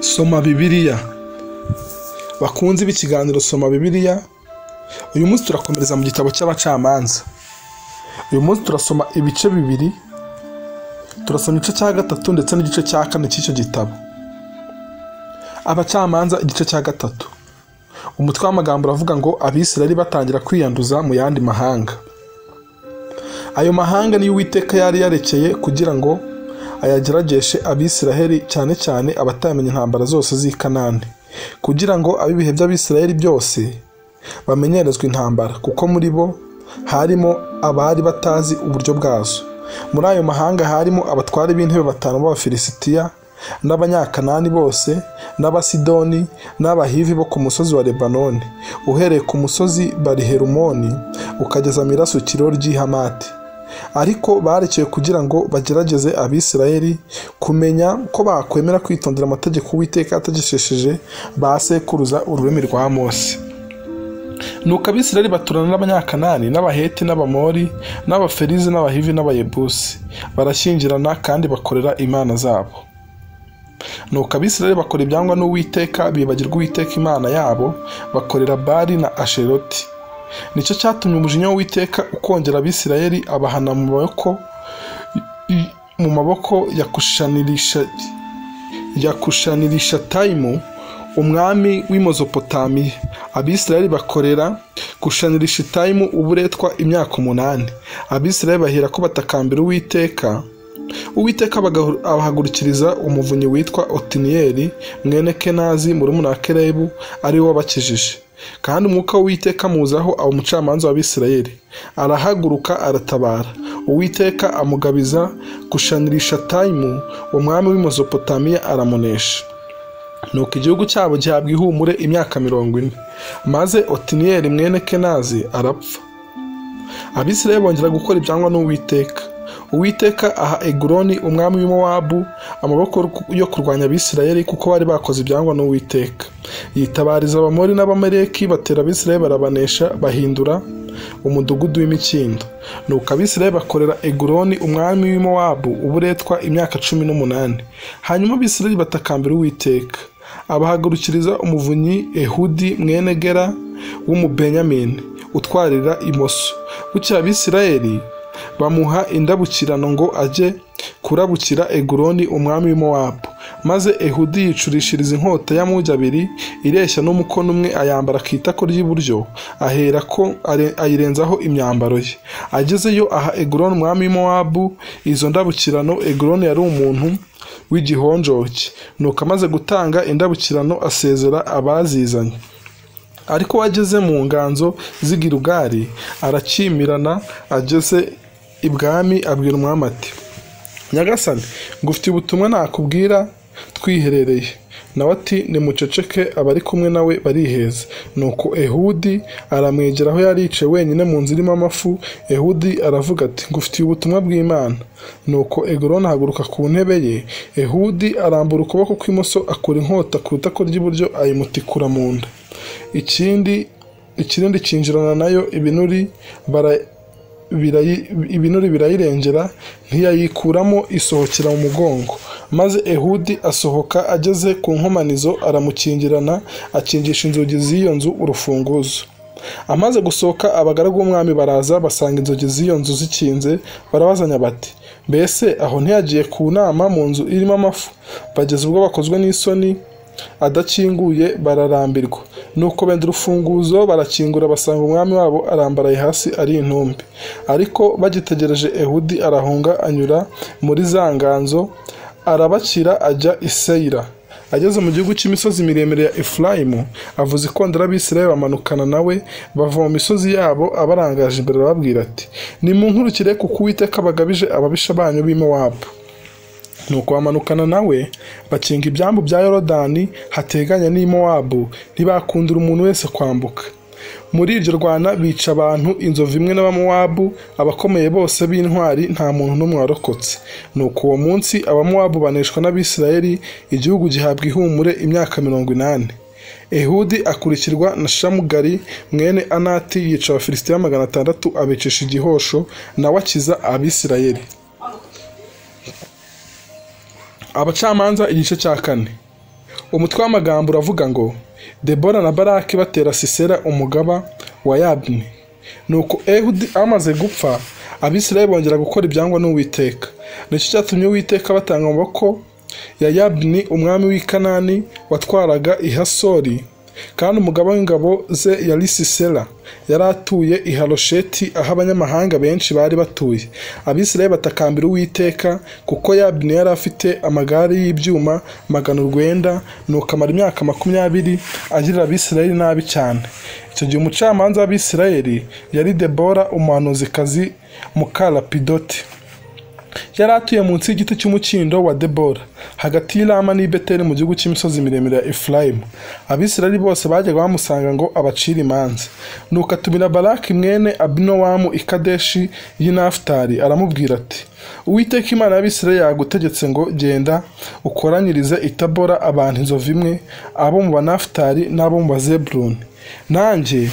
Soma Bibiliya. Bakunzi b'ikiganiro Soma Bibiliya, uyu munsi turakomereza mu gitabo cy'Abacamanza. Uyu munsi turasoma ibice bibiri, turasoma igice cya gatatu ndetse n'igice cya kane cy'icyo gitabo. Abacamanza igice cya gatatu. Umutwe w'amagambo uravuga ngo Abisirayeli batangira kwiyanduza mu yandi mahanga. Ayo mahanga niyo Uwiteka yari yarekeye kugira ngo ayagerageshe Abisiraheli, cyane cyane abatamenye intambara zose z'i Kanani, kugira ngo ab'ibihe by'Abisiraheli byose bamenyerezwe intambara, kuko muri bo harimo abari batazi uburyo bwazo. Muri ayo mahanga harimo abatware b'intebe batanu b'Abafilisitiya n'Abanyakanani bose n'Abasidoni n'Abahivi bo ku musozi wa Lebanoni, uhereye ku musozi Bariherumoni ukageza mu irasukiro ry'i Hamati. Ariko barekeye kugira ngo bagerageze Abisirayeli kumenya ko bakwemera kwitondera amategeko Uwiteka yategekesheje ba sekuruza ururimi rwa Mose. Nuko Abisirayeli baturana n'Abanyakanani n'Abaheti n'Abamori n'Abaferizi n'Abahivi n'Abayebusi, barashyingirana kandi bakorera imana zabo. Nuko Abisirayeli bakora ibyangwa n'Uwiteka, bibagirwa Uwiteka Imana yabo, bakorera Bali na Asheroti. Nicyo cyatumye umujinya w'Uwiteka ukongera Abisirayeli, abahana mu maboko ya Kushanirishatayimu umwami w'i Mezopotamiya. Abisirayeli bakorera Kushanirishatayimu uburetwa imyaka 8. Abisirayeli bahera ko batakambira Uwiteka. Uwiteka abahagurukiriza umuvunyi witwa Otiniyeli mwene Kenazi murumuna wa Kalebu, ari we wabakijije. Kandi umwuka w'Uwiteka amuzaho aba umucamanza w'Abisirayeli, arahaguruka aratabara. Uwiteka amugabiza Kushanirishatayimu umwami w'i Mezopotamiya, aramunesha. Nuko igihugu cyabo gihabwa ihumure imyaka 40. Maze Otiniyeli mwene Kenazi arapfa. Abisirayeli bongera gukora ibyangwa n'Uwiteka. Uwiteka aha Eguloni umwami w'i Mowabu amaboko yo kurwanya Abisirayeli, kuko bari bakoze ibyangwa n'Uwiteka. Yitabariza Abamori n'Abamaleki, batera Abisirayeli barabanesha, bahindura umudugudu w'imikindo. Nuko Abisirayeli bakorera Eguloni umwami w'i Mowabu uburetwa imyaka 18. Hanyuma Abisirayeli batakambira Uwiteka, abahagurukiriza umuvunyi Ehudi mwene Gera w'Umubenyamini utwarira imoso. Bukeye Abisirayeli bamuha indabukirano ngo ajye kurabukira Eguloni umwami w'i Mowabu. Maze Ehudi yicurishiriza inkota y'amugi abiri ireshya n'umukono umwe, ayambara ku itako ry'iburyo, ahera ko ayirenzaho imyambaro ye. Agezeyo aha Eguloni umwami w'i Mowabu izo ndabukirano. Eguloni yari umuntu w'igihonjoke. Nuko amaze gutanga indabukirano asezera abazizanye. Ariko ageze mu nganzo z'i Gilugari arakimirana, ageze ibwami abwira umwami ati: Nyagasani, ngufitiye ubutumwa nakubwira twiherereye. Nawe ati: nimuceceke, abari kumwe nawe bariheza. Nuko Ehudi aramwegera aho yari yicaye wenyine mu nzu irimo amafu. Ehudi aravuga ati: ngufitiye ubutumwa bw'Imana. Nuko Eguloni ahaguruka ku ntebe ye. Ehudi arambura ukuboko kw'imoso, akura inkota ku itako ry'iburyo, ayimutikura mu nda. Ikirindi cyinjirana nayo, ibinuri birayirengera, ntiyayikuramo, isohokera mu mugongo. Maze Ehudi asohoka ageze ku nkomanizo, aramukingirana, akingisha inzugi z'iyo nzu urufunguzo. Amaze gusohoka, abagaragu b'umwami baraza, basanga inzugi z'iyo nzu zikinze, barabazanya bati: mbese aho ntiyagiye ku nama mu nzu irimo amafu? Bageze ubwo bakozwe n'isoni adakinguye, bararambirwa. Nuko benda urufunguzo barakingura, basanga umwami wabo arambaraye hasi ari intumbi. Ariko bagitegereje, Ehudi arahunga, anyura muri za nganzo, arabakira ajya i Seyira. Ageze mu gihugu cy'imisozi miremire ya Efurayimu, avuza ikondera, Abisirayeli bamanukana nawe, bava mu misozi yabo abarangaje imbere, arababwira ati: nimunkurikire, kuko Uwiteka abagabije ababisha banyu b'i Mowabu. Nuko bamanukana nawe, bakinga ibyambu bya Yorodani hateganye n'i Mowabu, ntibakundira umuntu wese kwambuka. Muri iryo rwana bica abantu inzovu imwe n'Abamowabu, abakomeye bose b'intwari, nta muntu n'umwe warokotse. Nuko uwo munsi Abamowabu baneshwa n'Abisirayeli, igihugu gihabwa ihumure imyaka 80. Ehudi akurikirwa na Shamugari mwene Anati, yica Abafilisitiya 600, abicisha igihosho, nawe akiza Abisirayeli. Abacamanza igice cya 4. Umutwe w'amagambo uravuga ngo Debora na Baraki batera Sisera umugaba wa Yabini. Nuko Ehudi amaze gupfa, Abisirayeli bongera gukora ibyangwa n'Uwiteka. Nicyo cyatumye Uwiteka batanga amaboko ya Yabini umwami w'i Kanani watwaraga i Hasori, kandi umugaba w'ingabo ze yari Sisera, yari atuye i Harosheti aho abanyamahanga benshi bari batuye. Abisirayeli batakambira Uwiteka kuko Yabini yari afite amagare y'ibyuma 900, nuko amara imyaka 20 agirira Abisirayeli nabi cyane. Icyo gihe umucamanza w'Abisirayeli yari Debora umuhanuzikazi muka Lapidoti. Yari atuye munsi y'igiti cy'umukindo wa Debora, hagati y'Irama n'i Beteli mu gihugu cy'imisozi miremire ya Efurayimu. Abisirayeli bose bajyaga bamusanga ngo abacire imanza. Nuko atumira Baraki mwene Abinowamu i Kadeshi y'i Nafutali, aramubwira ati: Uwiteka Imana y'Abisirayeli yagutegetse ngo genda ukoranyirize i Tabora abantu inzovu imwe, abo mu Banafutali n'abo mu Bazebuluni. Nanjye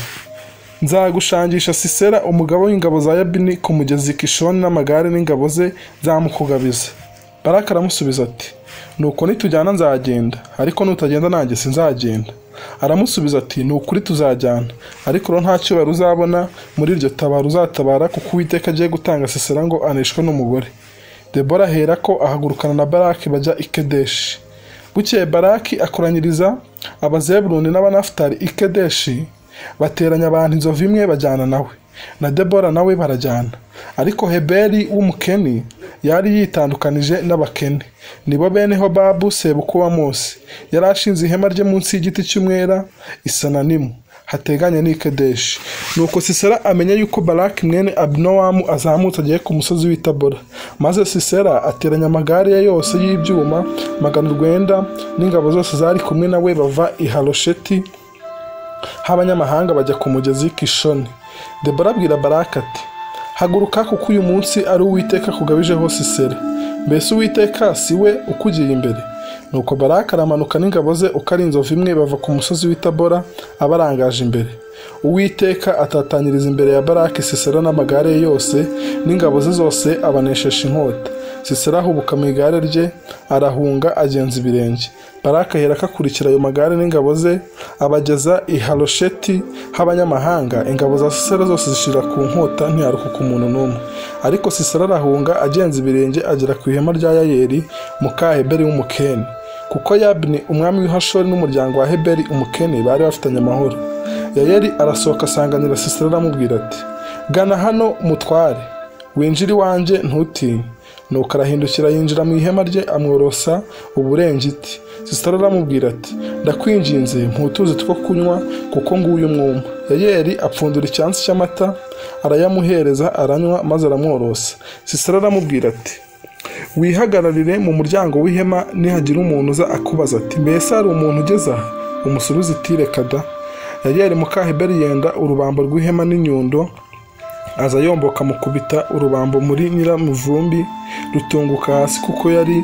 nzagushangisha Sisera umugabo w'ingabo za Yabini ku mugezi Kishoni n'amagare n'ingabo ze nzamukugabiza. Baraki aramusubiza ati: Nuko nitujyana nzagenda, ariko nutagenda nanjye sinzagenda. Aramusubiza ati: Ni ukuri tuzajyana, ariko nta cyubahiro uzabona muri iryo tabaro uzatabara, kuko Uwiteka agiye gutanga Sisera ngo aneshwe n'umugore. Debora aherako ahagurukana na Baraki bajya i Kedeshi. Bukeye Baraki akoranyiriza Abazebuluni n'Abanafutali i Kedeshi, bateranya abantu inzovu imwe bajyana nawe, na Debora nawe barajyana. Ariko Heberi w'umukeni yari yitandukanije n'abakene, nibo bene Hobabu sebukwe wa Mose. Yari ashinze ihema rye munsi y'igiti cy'umwera i Sananimu, hateganye n'i Kedeshi. Nuko Sisera amenya yuko Baraki mwene Abinowamu azamutse agiye ku musozi w'i Tabora. Maze Sisera ateranya amagare ye yose y'ibyuma 900 n'ingabo zose zari kumwe nawe, bava i Harosheti h'abanyamahanga bajya ku mugezi Kishoni. Debora abwira Baraki ati: Haguruka, kuko uyu munsi ari Uwiteka kugabijeho Sisera. Mbese Uwiteka si we ukugiye imbere? Nuko Baraki aramanuka n'ingabo ze uko ari inzovu imwe, bava ku musozi w'i Tabora abarangaje imbere. Uwiteka atatanyiriza imbere ya Baraki Sisera n'amagare ye yose n'ingabo ze zose, abaneshesha inkota. Sisera ahubuka mu igare rye arahunga agenza ibirenge. Baraki aherako akurikira ayo magare n'ingabo ze, abageza i Harosheti h'abanyamahanga. Ingabo za Sisera zose zishira ku nkota, ntiyarokoka umuntu n'umwe. Ariko Sisera arahunga agenza ibirenge agera ku ihema rya Yayeli muka Heberi w'umukeni, kuko Yabini umwami w'i Hashori n'umuryango wa Heberi umukeni bari bafitanye amahoro. Yayeli arasohoka asanganira Sisera aramubwira ati: Gana hano mutware, winjire iwanjye ntutinye. Nuko arahindukira yinjira mu ihema rye amworosa uburengiti. Sisera aramubwira ati: Ndakwinginze mputuzi two kunywa, kuko nguyu umwuma. Yayeli apfundura icyansi cy'amata arayamuhereza aranywa, maze aramworosa. Sisera aramubwira ati: Wihagararire mu muryango w'ihema, nihagira umuntu uza akubaza ati: Mbese hari umuntu ugeze aha? Umusubize uti: Reka da. Yayeli muka Heberi yenda urubambo rw'ihema n'inyundo, aza yomboka mukubita urubambo muri nyiramuvumbi, rutunguka hasi, kuko yari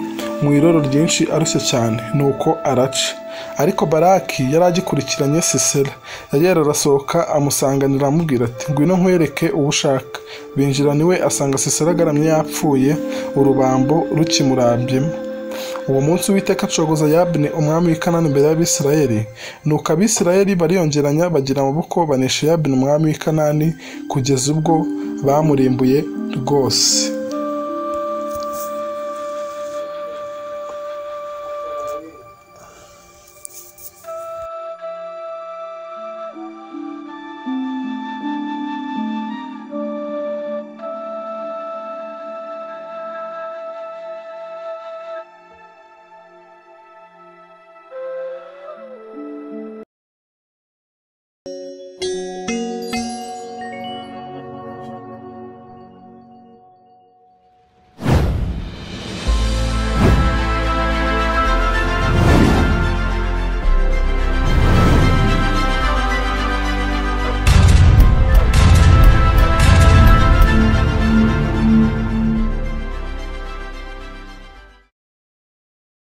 mu iroro ryinshi arushye cyane. Nuko araca. Ariko Baraki yari agikurikiranye Sisera. Yayeli arasohoka amusanganira aramubwira ati: Ngwino nkwereke uwo ushaka. Binjirana iwe asanga Sisera agaramye yapfuye, urubambo rukimurambyemo. Uwo munsi Uwiteka acogoza Yabini umwami w'i Kanani imbere y'Abisirayeli. Nuko Abisirayeli bariyongeranya bagira amaboko, banesha Yabini umwami w'i Kanani kugeza ubwo bamurimbuye rwose.